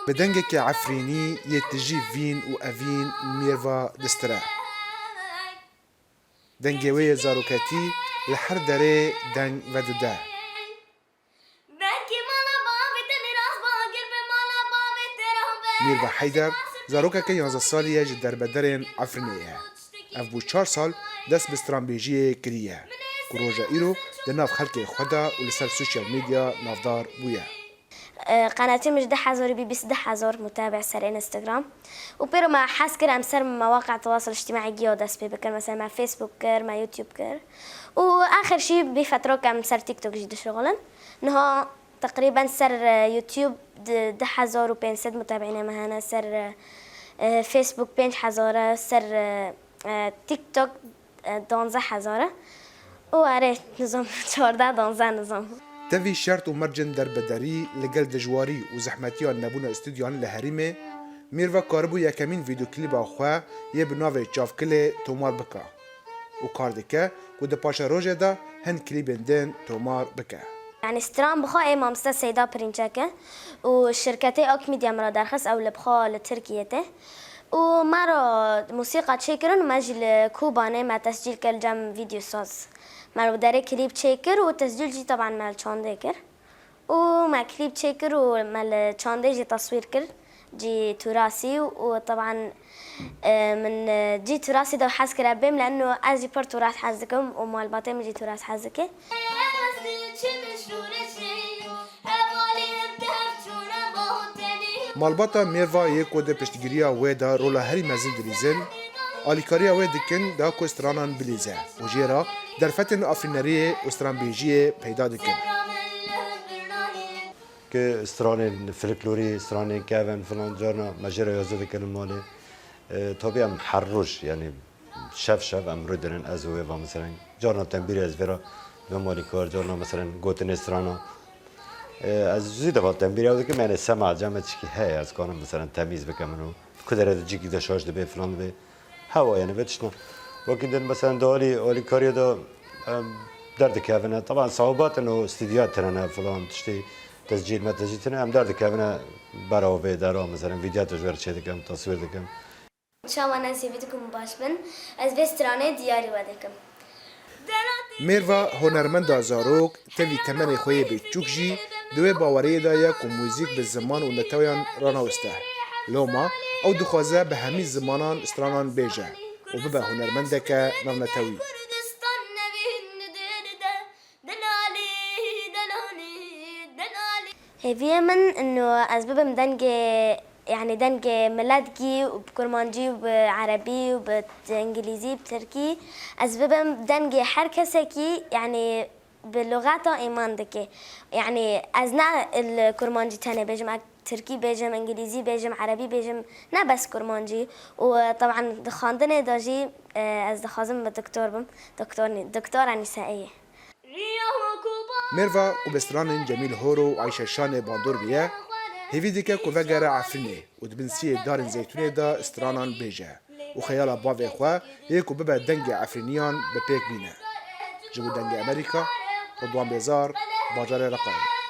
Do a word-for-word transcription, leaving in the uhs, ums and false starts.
Bi dengekî efrînî yê tijî vîn û evîn mêrva distire. Dengê wê yê zaroketî li her derê deng vedide. Mîrva Heyder, zarokeke yanzdeh salî ye, ji derbederên Efrînê ye. Ev bû çar sal dest bi stranbêjiyê kiriye, ku roja îro di nav xelkê xwe de û li ser sosyal medya navdar bûye. Qenatê min ji du hezar û bîst du hezar mutabe ser Instagram. Û pêro me hez kir em ser mewaqa tewasul ictimaî giya dest pê bikin. Mesela me Facebook kir, me YouTube kir. Û axir jî bî fetrok em ser TikTok jî dişuxulin. Niha teqrîben ser, e, YouTube di-, du hezar û pênc sed mutabeînê me hene, ser, e, e, Facebook pênc hezar e, ser, e, e, TikTok e, duwazdeh hezar e. Û erê, nizam, çardeh, duwazdeh, nizam. Tevî şert û mercên derbederî li gel dijwarî û zehmetiya nebûna studyoyan li herêmê, Mêrva karibû yekemîn vîdeoklîba xwe yê bi navê Çavkilê tomar bike û kar dike ku di paşerojê de hin klîbên din tomar bike. Yanî stran bi xwe ê mamoste Seyda Pirinçek e û şirketê Ak Media min re derxist, ew li bi xwe li Tirkiyê tê. Û me re musîqa çêkirin û me jî li Kobanê me tescîl kir li cem vîdeosaz. Me li derê klîp çêkir û tescîl jî teban me li çandê kir. Û me klîp çêkir û me li çandê jî teswîr kir. Cî turasî û teban, e, min, e, cî turasî de hez kire bêm, leno ez jî pir turas hez dikim û malbatê min jî turas hez dike. Malbata Mêrva yê ku di piştgiriya wê de rola herî mezin dilîzin, alîkariya wê dikin da ku stranan bilîze û jê re derfetên afrîneriyê û stranbêjiyê peyda dikin. Ki stranên folklorî, stranên kevin filan carna me jê re yazî dikin li malê. E, tabii em her roj, yani şev şev em rûdinin, ez û wê va, meselen, carna tembîrê ez vê re dibim alîkar, carna, meselen, gotinê strana. E, ez zî defa tembîrê ew dikim, yani sema cem çikî heye, ez kanim, meselen, temîz bikim min û ku dere di cîkî de şaş dibe, filan dibe. Hewa, yani vê tiştna. Wekî din, meselen, di alî, alîkariyê de, em, derdikevine. Taban saûbat in û stûdyoya tine ne, filan, tiştê tescîl me tescîl tine, em derdikevine bera wê dera, meselen, vîdyoya te ji we re çêdikim, teswîr dikim. Çawa ne zêvî dikim baş bin, ez vê stranê diyarî we dikim. Mêrva hunermenda zarok, tevî temenê xwe yê biçûk jî di wê baweriyê de ye ku muzîk bi ziman û neteweyan ranewiste. Loma ew dixwaze bi hemî zimanan stranan bêje û bibe hunermendeke navnetewî. Hêviyê min ino ez bibim dengê, yanî dengê miletgî û bi kurmancî û bi erebî û bi ingilîzî, bi tirkî, ez bibim dengê her kesekî, yanî bi luxeta îman dike. Yanî ez ne li kurmancî tenê bêjim, ez tirkî bêjim, îngilîzî bêjim, erebî bêjim, ne bes kurmancî. Û teban di xwendinê de jî, e, ez dixwazim bi doktor bim. Doktor nî-, doktora nîseyê. Mêrva ku bi stranên Cemîl Horo û Ayşe Şanê bandor bûye, hêvî dike ku vegere Efrînê û di bin siyê darên zeytûnê de stranan bêje û xeyala bavê xwe yê ku bibe dengê Efrîniyan bi pêk bîne. Ji bo Dengê Amerîka, Ridwan Bêzar, bajarê Reqayê.